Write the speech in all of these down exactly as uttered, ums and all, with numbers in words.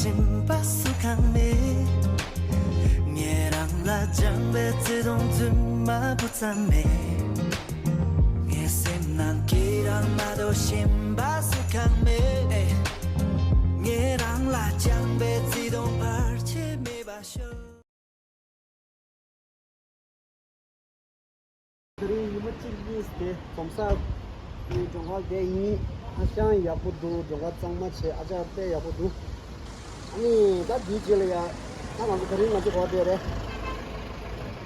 སྦྱིན་པ་སུ་གང་མེད། ངས་རང་ལ་སྦྱངས་པའི་བརྩེ་དུང་རྫུན་མ་བུ་ཙམ་མེད། ངའི་སེམས་ནང་ཁྱེད་རང་མ་གཏོགས་གཞན་པ་སུ་གང་མེད། ངས་རང་ལ་སྦྱངས་པའི་བརྩེ་དུང་བར་ཆད་མེད་པ་ཤོག་དེ་རིང་ཉི་མ་གཅིག་གཉིས་དེ་འཛོམས་ས་ནི་སྒྲོལ་དཀར་དེ་ཡིན། ཧ་ཅང་ཡག་པོ་འདུག་སྒྲོལ་དཀར་གཙང་མ་བྱས། ཨ་ཅག་དཔེ་ཡག་པོ་འདུག་ཨ་ནི་ད་དེའི་རྗེས་ལ་ཡ། ད་ང་ཚོ་དེ་རིང་ང་ཚོ་ག་པར་བསྡད་རེད།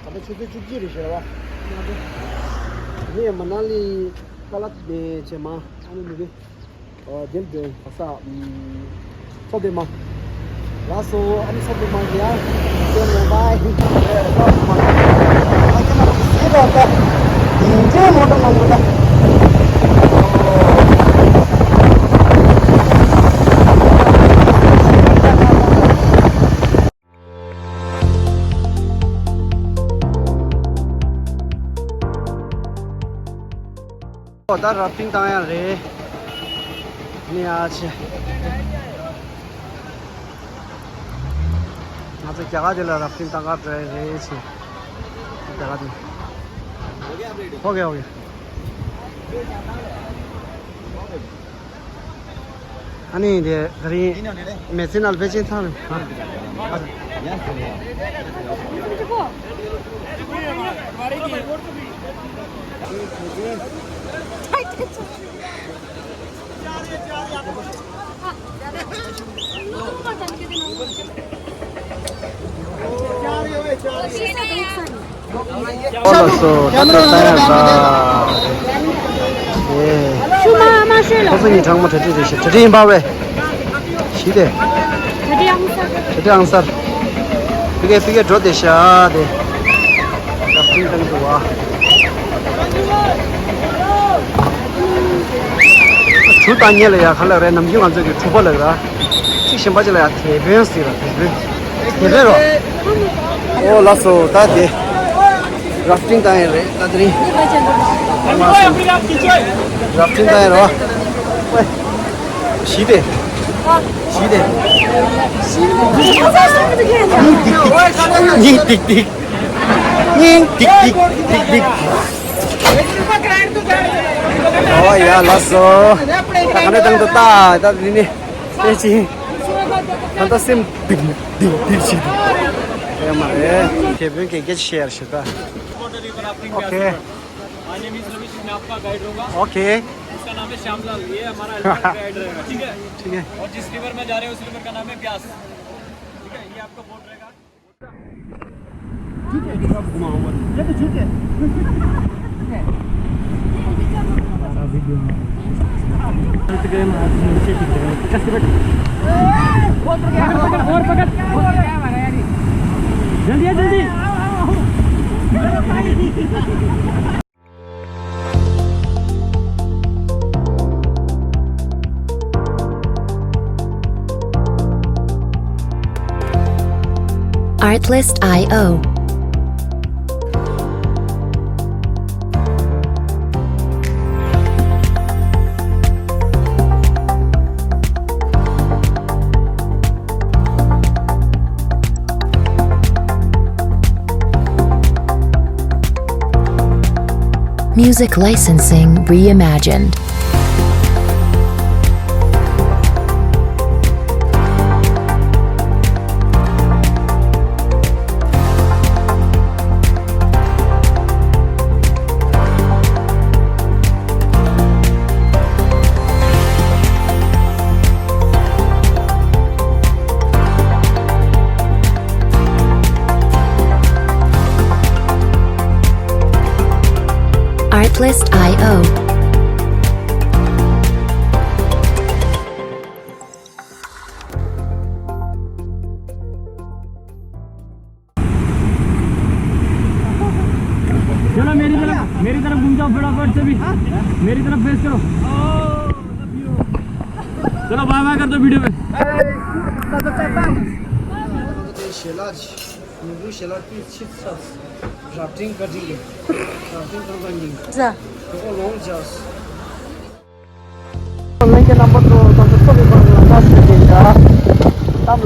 ད་ལྟ་ཆུ་ཚོད་བཅུ་གཅིག་རེད་ཤག་ར་བ། ངས་མ་ན་ལི་ཀ་ལ་བྱེ་མ་ཨ་ནི་མི་གི་ཨོ་དེ་འདྲ་ས། ཚོ་དེ་མ། ལགས་སོ། ཨ་ནི་ཚོ་དེ་མ་ཡ། དེ་ནས་བའི། ཨོ་ད་རབ་ཏིང་བཏང་ཡ་རེད། ནི་ཨ་ཆེ། ང་ཚོ་རྒྱ་གར་དེ་ལ་རབ་ཏིང་བཏང་ག་འགྲོ་ཡ་རེད་ཆེ། རྒྱ་གར་དེ། ཨོ་ཀེ་ཨོ་ཀེ། ཨ་ནི་དེ་ག་རེ་མེད་ཚེ་ནང་ལ་ཕལ་ཆེར་ཚང་རེད། ཨོ་ལགས་སོ། ད་ལྟ་ལྟ་ཡ་ལ། ཨེ། ཤུ་མ་མ་ཤོད་ལ། ཁོ་ཚོ་གཉིས་གྲང་མོ་གྲ་སྒྲིག་རེད་ཤག་གྲ་སྒྲིག་ཡིན་པ་བས། ཞི་བདེ། གྲ་སྒྲིག་ཨང་གསར། གྲ་སྒྲིག་ཨང་གསར། ཕི་གེ་ཕི་གེ་འགྲོ་བསྡད་ཤག་དེ། ད་ཕིང་བཏང་འདུག་བ། གྲུ་བཏང་མཁན་ལ་ཡ་ག་ལབ་རེད། ནམ་རྒྱུན་ང་ཚོ་གི་གྲུ་པ་ལབ་ར། གཅིག་གཞན་པ་ཅིག་ལ་ཡ་དེད་དཔོན་ཟེར་ར། དེད་དཔོན། དེད་དཔོན་རོ། ཨོ་ལགས་སོ། ད་དེ་རབ་ཏིང་བཏང་ཡ་རེད། ད་དེ་རིང་རབ་ཏིང་བཏང་ཡ་རོ། ཞི་བདེ། ཞི་བདེ། སྙིང་ཏིག་ཏིག་སྙིང་ཏིག་ཏིག་ཏིག་ཏིག་ཨོ་ཡ་ལགས་སོ། ད་ག་ནས་བཏང་འདུག་ད་ད་དེ་ནི། ཨེ་ཅི། ད་ལྟ་སེམས་སྡུག་སྡུག་སྡུག་བྱེད་འདུག་ཨེ་མ་རེད། དེད་དཔོན་གྱིས་སྐད་ཆ་བཤད་ཡར་ཞུ་ད། ཨོ་ཁེ། My name is Ravish, मैं आपका गाइड रहूंगा। ओके। इसका नाम है श्यामलाल, ये हमारा हेल्पर गाइड रहेगा, ठीक है? ठीक है। और जिस रिवर में जा रहे हैं उस रिवर का नाम है ब्यास, ठीक है? ये आपका बोट रहेगा। झूठ है, झूठ है। ये तो झूठ है। जल्दी आ, जल्दी। Artlist I O. Music licensing reimagined. Artlist I O. चलो मेरी तरफ, मेरी तरफ घूम जाओ फटाफट से भी। मेरी तरफ फेस करो। चलो बाय बाय कर दो वीडियो पे। ཞལ་ལག་ཉིན་གུང་ཞལ་ལག་དུས་ཕྱིན་ཚར། རབ་འབྲིང་བཀའ་དྲིན་གྱིས། རབ་འབྲིང་ཁང་ཁང་ཉིན། ཟ། ཁོ་ལོང་ཇཱས། ལྷན་རྒྱས་རྣམ་པ་ཚོ་ད་ལྟ་ཚོགས་པའི་བར་ལ་ལྟ་ཞིག་བྱས་ཡ། གཏམ་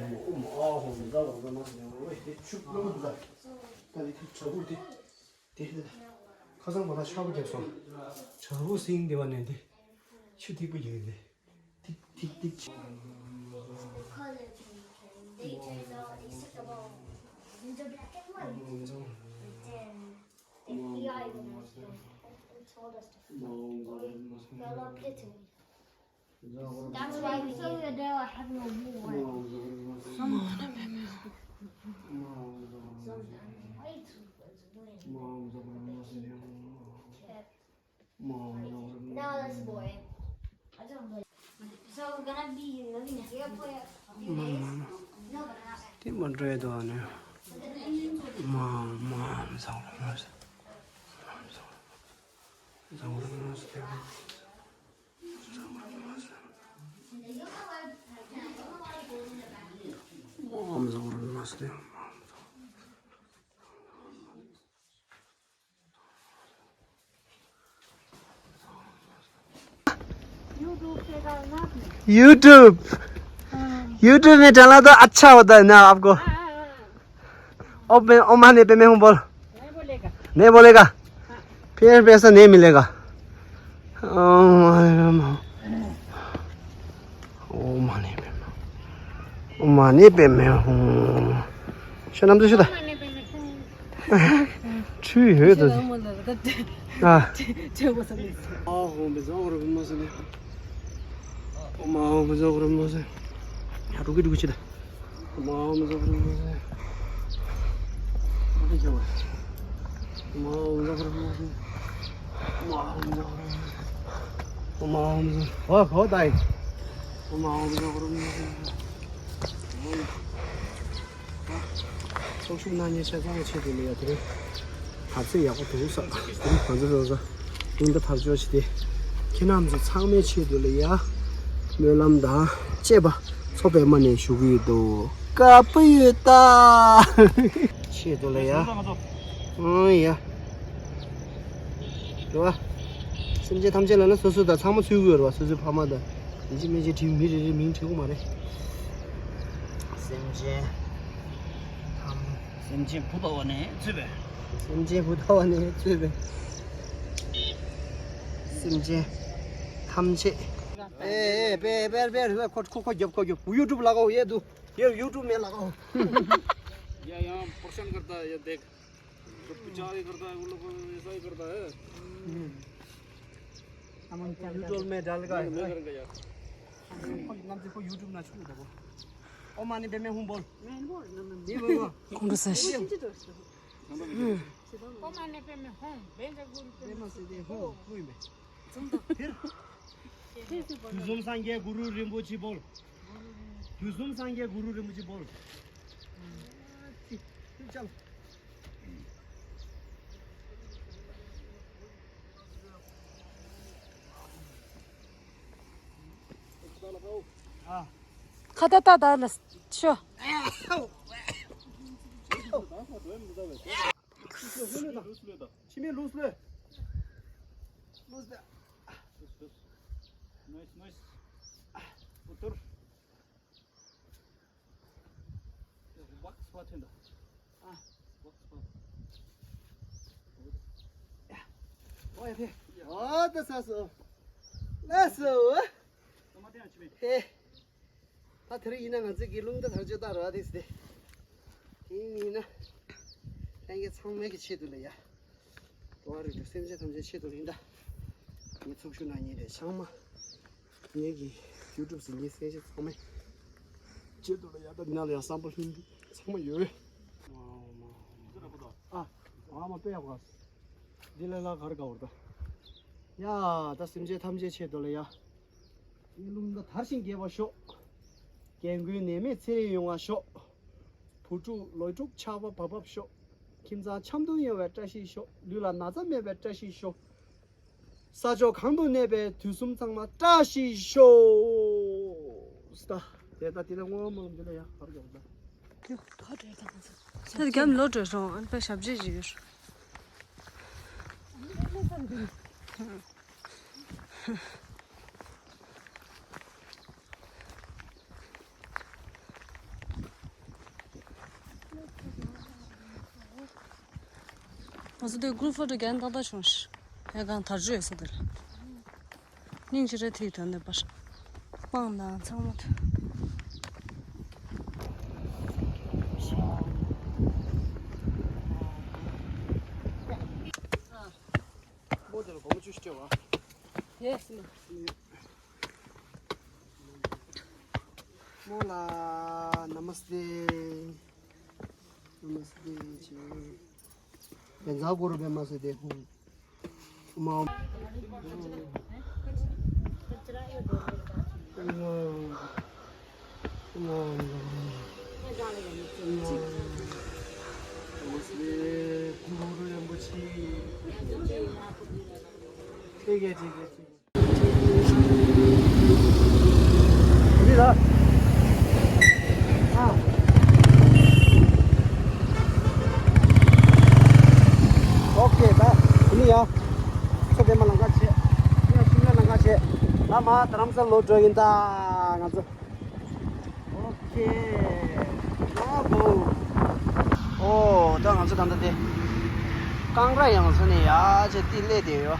ཡོང་ཨུ་མ་ཨ་ཧོ་མི་འདྲ་བ་འདྲ་མ་ཟེར་ཡོང་ཨོ་དེ་ཆུ་ལོ་འདུག་ད་ད་དེ་དེ་བྲག་ཕུག་དེ་དེ་དེ་ཁ་སང་གོ་ན་ཤག་པ་རྒྱབ་སོང་། བྲག་ཕུག་སིང་དེ་བ་ནས་དེ། ཆུ་ཐིགས་པ་ཡོད་རེད། ཐིགས་ཐིགས་ཐིགས། The color changed and they turned out acceptable. These are black and white. Then the eye was, uh, told us to feel. Or feel up little. That's why we say that I have no more. Some white was doing. Now that's boring. I don't like. So we're gonna be living here for a few days. No, but not. དེ་མ་འགྲོ་ཡ་དོ་ནི། མ་མ་མ་ཟང་ར་མ་ཟ། ཟང་ར་མ་ཟ། ཟང་ར་མ་ཟ། མ་ཟང་ར་མ་ཟ། YouTube। YouTube में डाला तो अच्छा होता है ना आपको। ओ पे, ओ माँ ने पे मैं हूँ बोल। नहीं बोलेगा। फिर पैसा नहीं मिलेगा। ओ माँ ने पे मैं, ओ माँ ने पे मैं हूँ। शो नाम तो शो था। ཁྲུས་ཡོད་དོ། ཨ། ཨ་ཧོ་མི་ཟ་འོ་ར་བུ་མ་ཟ་ནི། ཨོ་མ་ཨོ་མི་ཟ་འོ་ར་བུ་མ་ཟ། ཡ་འགྲོ་གི་འགྲོ་གི་ཆི་ད། ཨོ་མ་ཨོ་མི་ཟ་འོ་ར་བུ་མ་ཟ། ཨོ་མ་ཨོ་མི་ཟ་འོ་ར་བུ་མ་ཟ། ཨོ་མ་ཨོ་མི་ཟ་འོ་ར་བུ་མ་ཟ། ཨོ་མ་ཨོ་མི་ཟ་འོ་ར་བུ་མ་ཟ། ཨོ་མ་ཨོ་མི་ཟ། ཨོ་གོ་ད་ཡི། ཨོ་མ་ཨོ་མི་ཟ་འོ་ར་བུ་མ་ཟ། ཚོགས་ཞུགས་གནང་མཁན་ཆ་ཚང་ཆེད་དུ་ལ་ཡ་དེ་རིང་དར་ཚེ་ཡག་པོ་འདུག་ས། དེ་རིང་ང་ཚོ་ཚོ་ས་ལུང་པ་དར་ལྕོག་བྱས་ཏེ་ཁྱེད་རྣམ་ཚོ་ཚང་མའི་ཆེད་དུ་ལ་ཡ་སྨོན་ལམ་དང་བཅས་པ་མཚོ་པདྨ་ནས་ཞུ་གི་ཡོད་དོ། དགའ་པོ་ཡོད་ད། ཆེད་དུ་ལ་ཡ། ཨང་ཡ། རེད་བ། སེམས་ཅན་ཐམས་ཅད་ལ་ན་སོ་སོ་དང་ཚང་མ་ཚུད་ཀྱི་ཡོད་རེད་བ། སོ་སོའི་ཕ་མ་དང་ཡིན་གཅིག་མིན་གཅིག་བྲིས་མི་རེ་རེ་མིང་བྲིས་ཀྱི་མ་རེད། སེམས་ཅན་ཐམས། སེམས་ཅན་བུ་ལྟ་བ་ནས་གཙོས་པའི། སེམས་ཅན་བུ་ལྟ་བ་ནས་གཙོས་པའི། སེམས་ཅན་ཐམས་ཅད། ཨེ་ཨེ་པེ་པེ་པེ་ཁོ་ཁོ་ཁོ་རྒྱབ་ཁོ་རྒྱབ། YouTube लगा हो ये तू। ये YouTube में लगा हो। या यहाँ परेशान करता है, ये देख। तो बेचारे करता है, वो लोग ऐसा ही करता है। हम्म। हम उनके अंदर YouTube में डाल का मैं, मैं है। करूँगा यार। नाम देखो, YouTube ना छू दो। ओ माने बे मैं हूँ बोल। मैं बोल, ना, ना। ये बोल। कौन सा? ओ माने बे मैं हूँ, बेंजा गुरु पे मैं से दे हूँ, हूँ मैं। དུས་གསུམ་སངས་རྒྱས་གུ་རུ་རིན་པོ་ཆེ་སྦོལ། དུས་གསུམ་སངས་རྒྱས་གུ་རུ་རིན་པོ་ཆེ་སྦོལ། ཅི། ཅི་ཅང་། ཁ་ཏ་ཏ་ད་ལ་ཤོ། ཕྱི་མི་ལུས་ལུས། ལུས་ལུས། ནོས་ནོས། ཨུ་ཐུར། བག་སྤ་ཐོན་ད། ཨ། བག་སྤ། ཨོ་ཡ་ཕེ། ཨོ་ད་ས་སོ། ལ་སོ། ཧེ། ད་དེ་རིང་ཡིན་ན་ང་ཚོའི་གི་རླུང་རྟ་དར་ལྕོག་བཏང་རོགས་དེ་སི་དེ། དེ་ཡིན་ན། ལྷན་རྒྱས་ཚང་མའི་གི་ཆེད་དུ་ལ་ཡ། འགྲོ་བ་རིགས་དྲུག་སེམས་ཅན་ཐམས་ཅད་ཆེད་དུ་ཡིན་ད། ངའི་ཚོགས་ཞུགས་གནང་མཁན་རེད་ཚང་མ། ངའི་གི་YouTube་ཟིན་མཁན་སེམས་ཅན་ཚང་མའི་ཆེད་དུ་ལ་ཡ། ད་འདི་ན་ལ་ཡ་བསམ་པ་ལྷུན་ཚང་མ་ཡོད། ཨ། ཨ་མ་དཔེ་ཡག་པ། འདི་ལས་ལ་གར་དགའ་བར་ད། ཡ་ད་སེམས་ཅན་ཐམས་ཅད་ཆེད་དུ་ལ་ཡ། ངའི་རླུང་རྟ་དར་ཞིང་རྒྱས་པར་ཤོག། རྒན་རྒོན་ནད་མེད་ཚེ་རིང་ཡོང་བར་ཤོག། བུ་ཕྲུག་ལོ་དྲུག་ཆར་པ་བབ་བབ་ཤོག། ཁྱིམ་ཚང་འཆམ་མཐུན་ཡོང་བའི་བཀྲ་ཤིས་ཤོག། ལུས་ལ་ན་ཚ་མེད་པའི་བཀྲ་ཤིས་ཤོག། ས་ཕྱོགས་གང་དུ་གནས་པའི་དུས་གསུམ་ཚང་མ་བཀྲ་ཤིས་ཤོག། ད་དེ་ད་དེ་ལ་སྔོན་མ་འདི་ལ་ཡ་བར་ཡོང་ད། ད་རྒྱབ་ལོ་བྲོས་སོང་། ཨ་ནི་པ་ཞབས་རྗེས་ཞིག་ཡོད། ང་ཚོ་དེ་group photo་རྒྱག་ན་ཏག་ཏག་བྱུང་ཤག་ཡ་གང་དར་ལྕོག་ཡོད་ས་དེར། སྙིང་རྗེ་རེད་དེ་ད་འདི་པར། སྤང་དང་ཚང་མ་ཐུ། མོ་དེ་ལ་སྒོར་མོ་བཅུ་ཞིག་སྤྲད་པ། ཡེ་སི་མ། མོ་ལ་ན་མ་སྟེ། ན་མ་སྟེ་ཆེ། བན་ཛ་གོ་རུ་བན་མ་སྟེ་ཧུང་། མ། འདི་ལ། ཨ། ཨོ་ཁེ། ད་ཨ་ནི་ཡ། ཚོ་བདེ་མ་ལང་ཀ་བྱེད། ཡ་ཤིང་ལ་ལང་ཀ་བྱེད། ད་མ་རྡ་རམ་ས་ལ་ལོག་འགྲོ་ཡིན་ད་ང་ཚོ། ཨོ་ཁེ། ཨོ་བོ། ཨོ་ད་ང་ཚོ་ད་ལྟ་དེ་ཀང་ར་ཡང་ས་ནས་ཡ་ཅེ་ཏི་ལེ་དེ་ཡོ།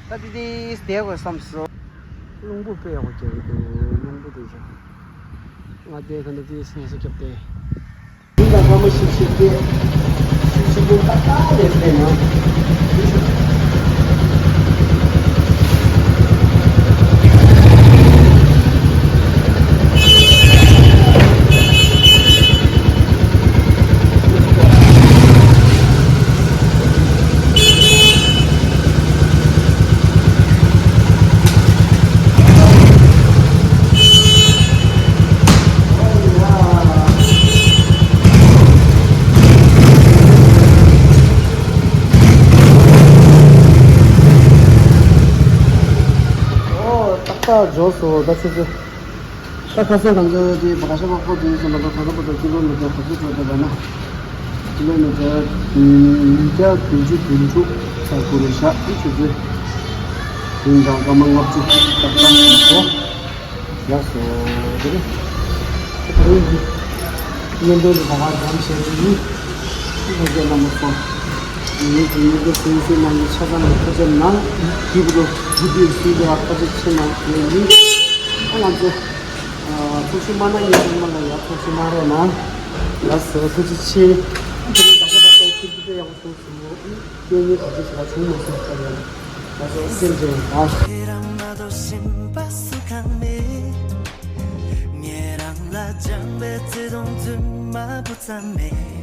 ད་ཏི་ཏི་བསྡད་དགོས་བསམ་སོ། རླུང་བུ་དཔེ་ཡག་པོ་རྒྱག་གི་འདུག་རླུང་བུ་དེ་བཞག་ང་དེ་ག་འདི་དེ་སེམས་སུ་སྐྱོབ་སྟེ། འདི་ལ་བཀའ་མོལ་ཞིག་ཞིག་སྟེ། ཞིག་ཞིག་ཏུ་ཏག་ཏག་ལས་ཕན་ཡང་། ཨོ། ཏག་ཏག་འཇོག་སོ་ད་ཆུ་ཚོད། ད་ཁ་སང་ང་ཚོ་དེ་བ་ག་ཤ་བ་ཁོ་དེ་ཚོ་མ་གཏོགས་ད་ལྟ་བར་དུ་ཀི་ལོ་མི་ཊར་ག་ཚོད་འགྲོ་བསྡད་པ་ན། ཀི་ལོ་མི་ཊར་ཉིས་བརྒྱ་བདུན་ཅུ་དོན་དྲུག་ཙམ་འགྲོ་རེད་ཤག་དེ་ཆུ་ཚོད་བདུན་དང་སྐར་མ་ལྔ་བཅུ་ཏག་ཏག་ཡིན་སོང་། ཡག་སོ་དེ་རེད། ད་རིང་གི་བརྙན་འཕྲིན་དེ་ད་ག་འགྲམ་བྱས་ཏེ་ཡིན། ཐུགས་རྗེ་གནང་མ་སོང་། ངས་དེ་ཉིན་དེ་སེམས་སེམས་ནང་གི་ཆ་ཚང་གི་ཐུགས་རྗེ་གནང་། སྐྱིད་པོ་ཇི་ལྟར་སུས་ཀྱང་ཐུགས་རྗེ་ཆེ་གནང་ཞུ་ཡིན། ཨ་ང་ཚོ་ཚོགས་ཞུགས་མ་གནང་ཡིན་ཚང་མ་ལ་ཡང་ཚོགས་ཞུགས་གནང་རོགས་གནང་། ལགས་སོ་ཐུགས་རྗེ་ཆེ། དེ་རིང་ད་ཆ་ད་ལྟ་ཁྱེད་ཀྱི་དཔེ་ཡག་པོ་སོང་སོང་། སྐད་ངན་ག་ཚོད་ཞིག་ལ་བྱུང་མ་སོང་ད་ཡང་། ལགས་སོ་སེམས་ཅན་ཨ། ཁྱེད་རང་མ་གཏོགས་གཞན་པ་སུ་གང་མེད། ངེད་རང་ལ་སྦྱངས་པའི་བརྩེ་དུང་རྫུན་མ་བུ་ཙམ་མེད།